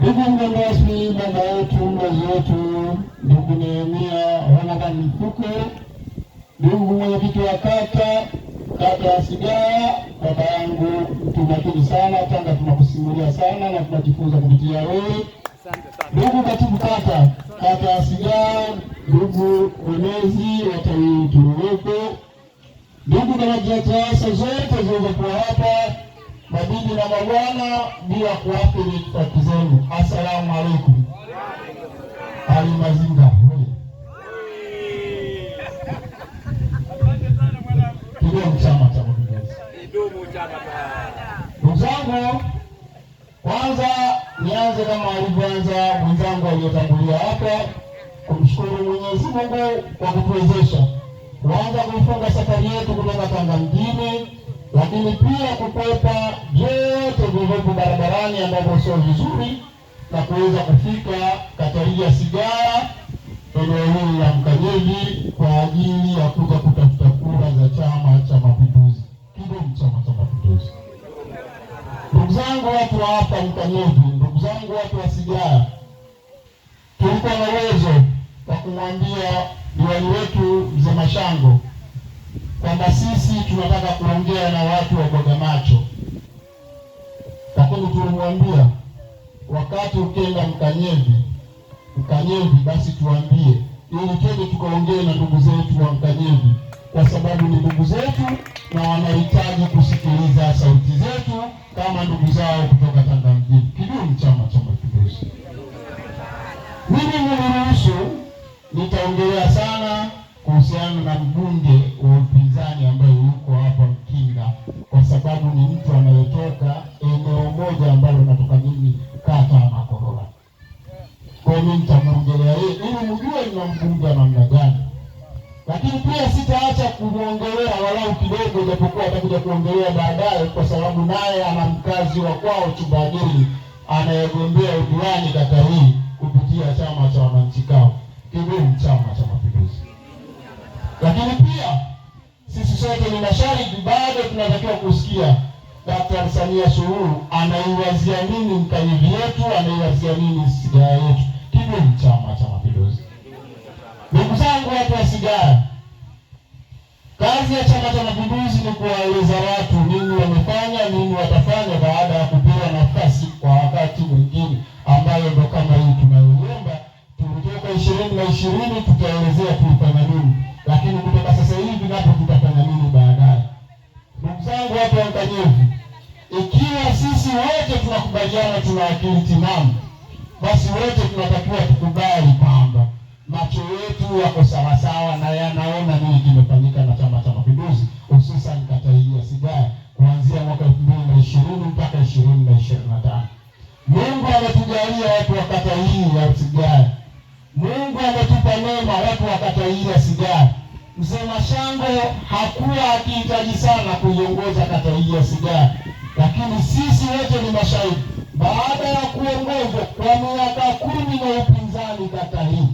Ndugu mgeni rasmi, baba yetu, mlezi wetu, ndugu Nehemia Ramadhani Mfuko, ndugu mwenyekiti wa kata ya Sigaya, baba yangu mtu makini sana, Tanga tunakusimulia sana na tunajifunza kupitia wewe. Ndugu katibu kata ya Sigaya, ndugu mwenezi wa tawi Turureko, ndugu daraja TAWASA zote zilizokuwa hapa, mabibi na mabwana, bila kuathiri itifaki zenu, assalamu alaikum. Ali Mazinga kidumu Chama cha Mapinduzi! Ndugu zangu, kwanza nianze kama alivyoanza mwenzangu aliyotangulia hapa kumshukuru Mwenyezi Mungu kwa kutuwezesha kuanza kuifunga safari yetu kutoka Tanga mjini, lakini pia kukwepa vyote vilivyopo barabarani ambavyo sio vizuri na kuweza kufika kata hii ya Sigara eneo hili la Mkanyevi kwa ajili ya kuja kutafuta kura za Chama cha Mapinduzi. Kidumu Chama cha Mapinduzi! Ndugu zangu watu wa hapa Mkanyevi, ndugu zangu watu wa Sigara, tulikuwa na uwezo wa kumwambia diwani wetu Mzee Mashango kwamba sisi tunataka kuongea na watu wa Bwagamacho, lakini tulimwambia wakati ukienda Mkanyevi, Mkanyevi basi tuambie, ili twende tukaongee na ndugu zetu wa Mkanyevi, kwa sababu ni ndugu zetu na wanahitaji kusikiliza sauti zetu kama ndugu zao kutoka Tanga mjini. Kidumu Chama cha Mapinduzi! Mimi mniruhusu nitaongelea sana kuhusiana na mbunge wa upinzani ambaye yuko hapa Mkinga, kwa sababu ni mtu anayetoka eneo moja ambalo natoka mimi, kata ya Makorola. Kwa hiyo nitamwongelea yeye ili mjue nina mbunge wa namna gani, lakini pia sitaacha kumwongelea walau kidogo, japokuwa atakuja kuongelea baadaye, kwa sababu naye ana mkazi wa kwao Chumbageni anayegombea udiwani kata hii kupitia chama cha wananchi CUF. Kidumu Chama cha Mapinduzi! Lakini pia sisi sote ni mashariki, bado tunatakiwa kusikia Daktari Samia Suluhu anaiwazia nini Mkanyivi yetu, anaiwazia nini Sigara yetu. Kidumu Chama cha Mapinduzi! Ndugu zangu watu wa Sigara, kazi ya Chama cha Mapinduzi ni kuwaeleza watu nini wamefanya, nini watafanya baada ya kupewa nafasi kwa wakati mwingine, ambayo ndo kama hii tunayoiomba. Tulitoka 2020 tutaelezea tulifanya nini, lakini kutoka sasa hivi napo tutafanya nini baadaye. Ndugu zangu watu wa Mkanyevi, ikiwa sisi wote tunakubaliana tuna akili timamu, basi wote tunatakiwa tukubali kwamba macho yetu yako sawasawa na yanaona nini kimefanyika na Chama cha Mapinduzi, hususan kata hii ya Sigara kuanzia mwaka 2020 mpaka 2025. Mungu ametujalia watu wa kata hii ya Sigara, Mungu ametupa neema watu wa kata hii ya Sigara. Mzee Mashango hakuwa akihitaji sana kuiongoza kata hii ya Sigara, lakini sisi wote ni mashahidi. Baada ya kuongozwa kwa miaka 10 na upinzani kata hii,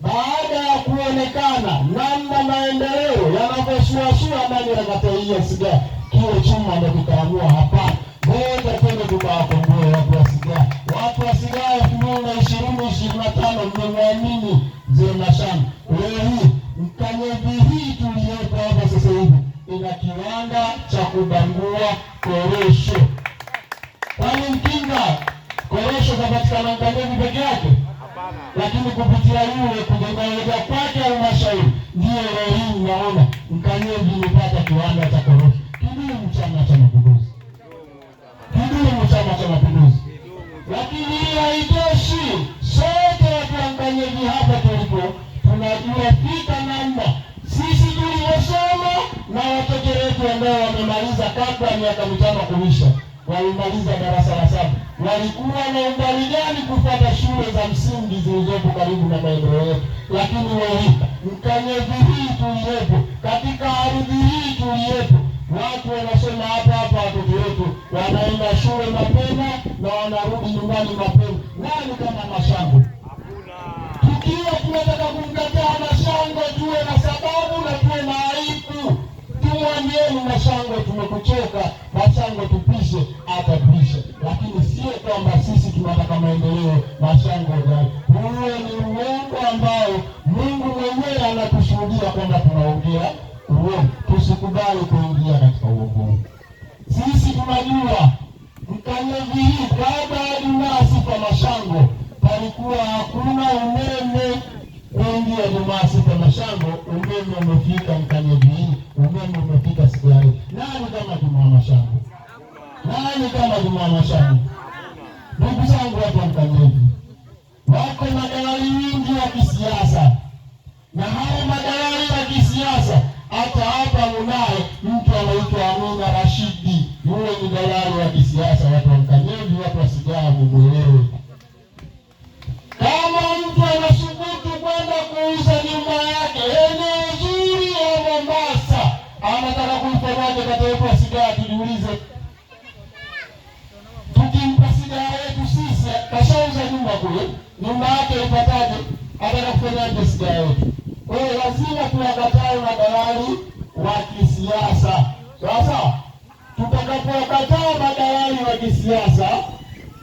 baada ya kuonekana namna maendeleo yanavyosuasua ndani ya kata hii ya Sigara, kile chuma ndio kikaamua hapana, ngoja twende tukawakomboe watu wa Sigara. Watu wa Sigara 2020 25 mmemwamini Mzee Mashango. Leo hii Mkanyevi hii tuliyopo hapa sasa hivi ina kiwanda cha kubangua korosho. Kwani Mkinga korosho zapatikana Mkanyevi peke yake? Lakini kupitia yule kujenga kwake halmashauri, ndiyo leo hii unaona Mkanyevi imepata kiwanda cha korosho. Kidumu Chama cha Mapinduzi! Kidumu Chama cha Mapinduzi! Lakini hii haitoshi. Sote watu wa Mkanyevi hapa tulipo tunajua fika namna sisi tulivyosoma na watoto wetu ambao wamemaliza kabla ya miaka 5 kuisha, walimaliza darasa la 7, walikuwa na umbali gani kufuata shule za msingi zilizopo karibu na maeneo yetu? Lakini leo hii Mkanyevi hii tuliyepo, katika ardhi hii tuliyepo, watu wanasoma hapa hapa, watoto wetu wanaenda shule mapema na wanarudi nyumbani mapema. Nani kama Mashango? Tukiwa tunataka kumkataa Mashango, tuwe na sababu na tuwe na aibu. Tumwambieni Mashango tumekuchoka, Mashango tupishe, atapishe. Lakini sio kwamba sisi tunataka maendeleo. Mashango gani? Huo ni uongo ambao Mungu mwenyewe anatushuhudia kwamba tunaongea uongo. Tusikubali kuingia katika uongo huu. Sisi tunajua Mkanyevi hii kabla ya Jumaa Sifa Mashango palikuwa hakuna umeme kuingia Jumaa Sifa Mashango, umeme umefika Mkanyevi hii, umeme umefika siku ya leo. Nani kama Jumaa Mashango? Nani kama Jumaa Mashango? Ndugu zangu, watu wa Mkanyevi, wako madalali wingi wa kisiasa, na hao madalali wa kisiasa hata hapa munaye mtu anaitwa Amina Rashidi, yule ni dalali wa kisiasa. Watu wa Mkanyevi, watu wa Sigaa, mumwelewe. Kama mtu anasubutu kwenda kuuza nyumba yake eneo zuri ya Mombasa, anataka kuifanyaje kata yetu ya Sigaa? Tujiulize, tukimpa Sigaa yetu sisi, kashauza nyumba kule, nyumba yake ipataje? Anataka kufanyaje Sigaa yetu? Kwa hiyo lazima tuwakatae madalali wa kisiasa. Sasa tutakapowakataa madalali wa kisiasa,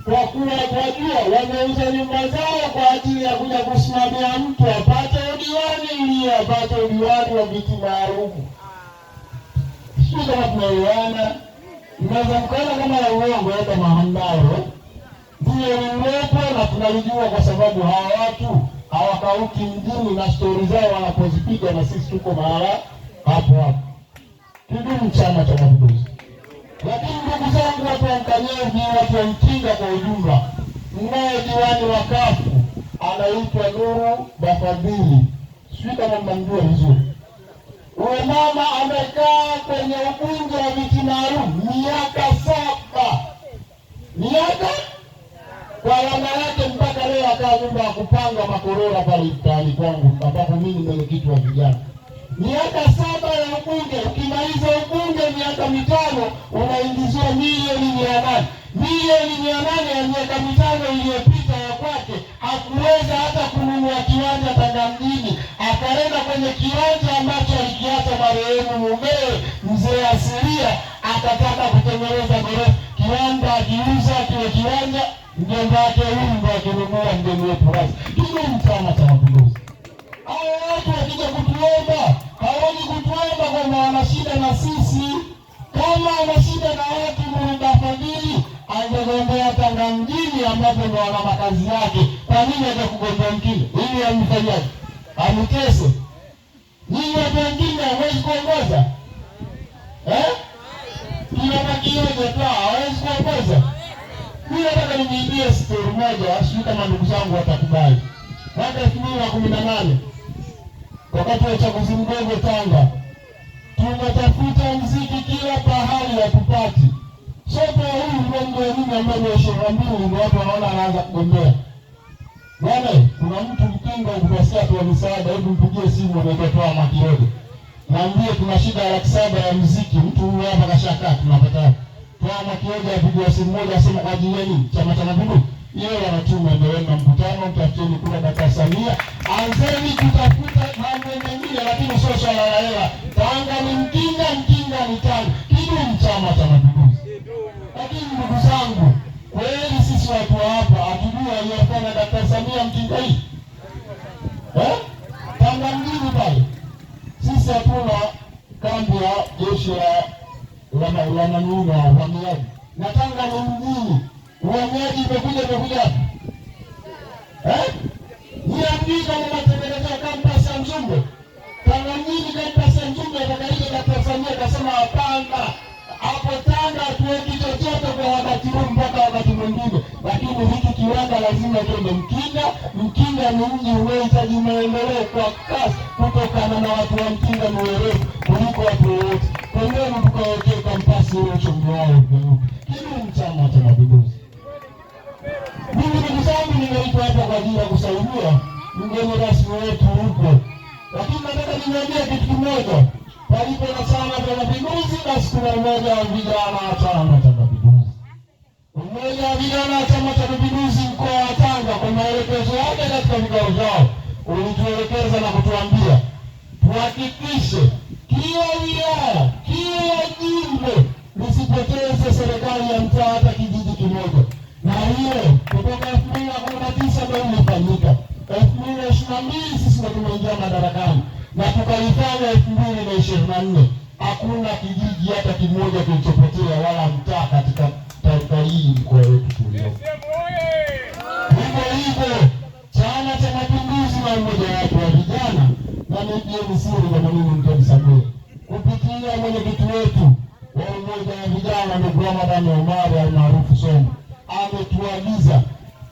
kwa kuwa twajua wameuza nyumba zao kwa ajili ya kuja kusimamia mtu apate udiwani ili apate udiwani wa viti maalum. Sijui kama tunaelewana. Mnaweza mkaona kama ya uongo, kama hamnayo ndiyo lililopo na tunalijua, kwa sababu hawa watu hawakauki mjini na stori zao wanapozipiga, na sisi tuko mahala hapo hapo. Kidumu Chama cha Mapinduzi! Lakini ndugu zangu, watu wa Mkanyevi, watu wa Mkinga kwa ujumla, mnaye diwani wa kafu anaitwa Nuru Bafadhili, sijui kama mnamjua vizuri. Huyo mama amekaa kwenye ubunge wa viti maalum miaka 7, miaka kwa alama yake mpaka leo akaa nyumba ya kupanga makorora pale mtaani kwangu, ambapo mimi ni mwenyekiti wa vijana. Miaka 7 ya ubunge, ukimaliza ubunge miaka 5 unaingiziwa milioni 800. Milioni 800 ya miaka 5 iliyopita ya kwake hakuweza hata kununua kiwanja Tanga mjini, akaenda kwenye kiwanja ambacho alikiacha marehemu mumewe mzee Asilia, akataka kutengeneza ghorofa. Kiwanja akiuza kile kiwanja, mjomba wake huyu ndo akinunua, mgeni wetu rasmi. Kidumu Chama cha Mapinduzi! Hao watu wakija kutuomba, hawaji kutuomba kwamba wana shida na sisi. Kama wana shida na watu, Nuru Bafadhili angegombea Tanga mjini ambapo ndo ana makazi yake. Kwa nini aje kugombea Mkinga? Ili amfanyaje? Amtese? Nyinyi watu wengine hamwezi kuongoza eh? Kila makioja tu hawezi kuongoza. Mimi nataka niimbie story moja, sijui kama ndugu zangu watakubali. Mwaka 2018 wakati wa uchaguzi mdogo Tanga, tumetafuta mziki kila pahali hatupati. Sote huyu ndio mimi ambaye ni 22 ndio watu wanaona anaanza kugombea. Bwana, kuna mtu Mkinga ukasikia tu misaada, hebu mpigie simu anaitwa Toa Makirodo. Mwambie tuna shida ya 700,000 ya mziki, mtu huyu hapa kashakaa tunapata. Toa Makioja apigiwa simu moja asema kwa ajili ya nini? Chama cha Mapinduzi. Yeye anatuma endelee na mkutano, mtafuteni kura Daktari Samia. Anzeni kutafuta mambo mengine, lakini sio swala la hela. Tanga ni Mkinga, Mkinga ni Tanga. Kidumu Chama cha Mapinduzi! Lakini ndugu zangu, kweli sisi watu wa hapa hatujui aliyofanya Daktari Samia Mkinga hii? Tanga mjini pale. Sisi hatuna kambi ya jeshi la nani la uhamiaji. Na Tanga ni mjini. Uhamiaji imekuja wapi? Ni mjini kama unatengeneza kampasi ya Mzumbe. Tanga mjini kampasi ya Mzumbe atakaije Daktari Samia akasema hapana. Hapo Tanga hatuweki chochote kwa wakati huu mpaka wakati mwingine. Lakini hiki kiwanda lazima kiende Mkinga. Mkinga ni mji unaohitaji maendeleo kwa kasi kutokana na watu wa Mkinga ni werevu kuliko watu wote. Twendeni tukawekee kampasi ile uchumi wao. Kidumu Chama cha Mapinduzi! Mimi ndugu zangu, nimeitwa hapa kwa ajili ya kusalimia mgeni rasmi wetu huko, lakini nataka niwaambie kitu kimoja. Palipo na Chama cha Mapinduzi, basi kuna umoja wa vijana wa Chama cha Mapinduzi. Umoja wa vijana wa Chama cha Mapinduzi mkoa wa Tanga, kwa maelekezo yake katika vikao vyao, ulituelekeza na kutuambia tuhakikishe kila wilaya, kila jimbo lisipoteze serikali ya mtaa hata kijiji kimoja. Na hiyo kutoka 2019 ndio ilifanyika, 2022 sisi ndio tumeingia madarakani na tukaifanya 2024. Hakuna kijiji hata kimoja kilichopotea wala mtaa katika taifa hili, mkoa wetu tuliopo. Hivyo hivyo Chama cha Mapinduzi na umoja wake wa vijana, na niibieni siri kama mimi mtanisamehe, kupitia mwenyekiti wetu wa umoja wa vijana ndugu Ramadhani Omari almaarufu Somo, ametuagiza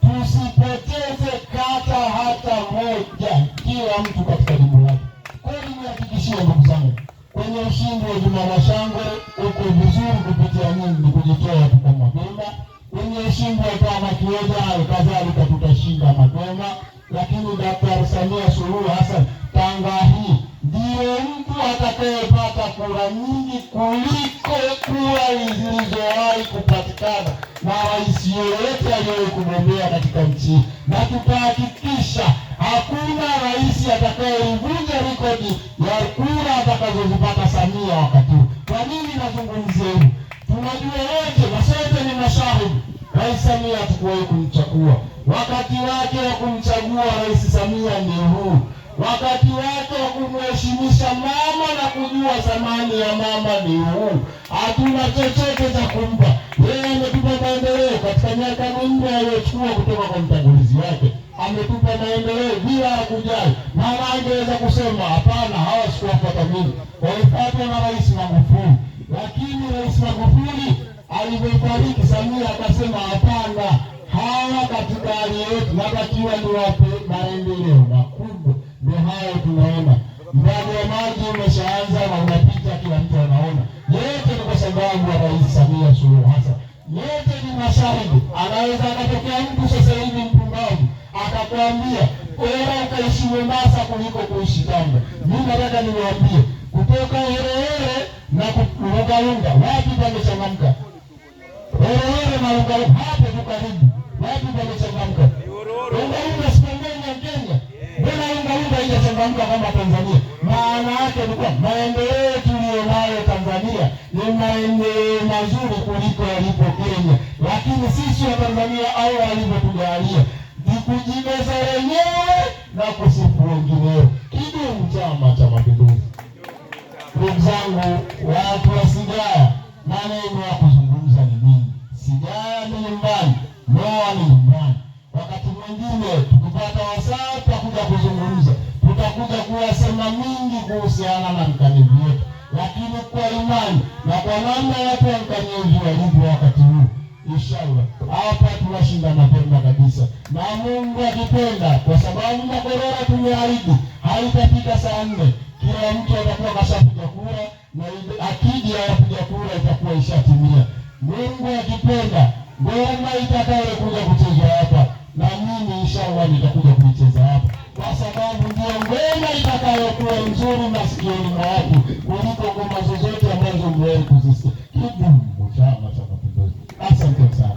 tusipoteze kata hata moja, kila mtu katika jimbo lake. Kweli nihakikishie ndugu zangu, kwenye ushindi wa Juma Mashangwe uko vizuri kupitia nyinyi, ni kujitoa tu kwa mapema. Kwenye ushindi wa Tama Kioja kadhalika tutashinda mapema, lakini Daktari Samia Suluhu Hassan Tanga hii ndiye mtu atakayepata kura nyingi kuliko kura zilizowahi kupatikana na rais yoyote aliyewahi kugombea katika nchi, na tutahakikisha hakuna rais atakayeivunja rekodi ya kura atakazozipata Samia wakati huu. Kwa nini nazungumzia hivi? Tunajua wote na sote ni mashahidi, Rais Samia hatukuwahi kumchagua. Wakati wake wa kumchagua Rais Samia ni huu wakati wake wa kumheshimisha mama na kujua thamani ya mama ni huu. Hatuna chochote cha kumpa yeye. Ametupa maendeleo katika miaka minne aliyochukua kutoka kwa mtangulizi wake, ametupa maendeleo bila ya kujali. Mama angeweza kusema hapana, hawa sikuwafuata mimi, walifuatwa na Rais Magufuli. Lakini Rais Magufuli alivyofariki, Samia akasema hapana, hawa katika hali yetu natakiwa niwape maendeleo makubwa. Ndio hayo tunaona mradi wa maji umeshaanza na unapita, kila mtu anaona. Yote ni kwa sababu ya Rais Samia Suluhu Hassan. Yote ni mashahidi. Anaweza akatokea mtu sasa hivi mpumbavu akakwambia bora ukaishi Mombasa kuliko kuishi Tanga. Mimi nataka niwaambie kutoka Herehere na Lungalunga wapi pamechangamka? Herehere na Lungalunga hapo tu karibu, wapi pamechangamka? Lungalunga si pembeni ya Kenya? Mbona Lungalunga haijachangamka kama Tanzania? Maana yake ni kwamba maendeleo tuliyonayo Tanzania ni maendeleo mazuri kuliko yalipo Kenya, lakini sisi wa Tanzania au walivyotujalia ni kujibeza wenyewe na kusifu wengineo. Kidumu Chama cha Mapinduzi! Ndugu zangu, watu wa Sigaya, maneno ya kuzungumza ni mingi. Sigaya ni nyumbani, Noa ni nyumbani. Wakati mwingine tukipata wasaa tutakuja kuzungumza, tutakuja kuyasema mingi kuhusiana na Mkanyevi wetu, lakini kwa imani na kwa namna watu wa Mkanyevi walivyo wakati huu, inshallah hapa tunashinda mapema kabisa, na Mungu akipenda, kwa sababu makorora tumeahidi haitafika saa 4, kila mtu atakuwa kashapiga kura na akidi ya wapiga kura itakuwa ishatimia. Mungu akipenda, ngoma itakayokuja kuchezwa hapa na mimi inshallah nitakuja kuicheza hapa, kwa sababu ndio ngoma itakayokuwa nzuri masikioni mwa watu kuliko ngoma zozote ambazo mmewahi kuzisikia. Kidumu Chama cha Mapinduzi! Asante sana.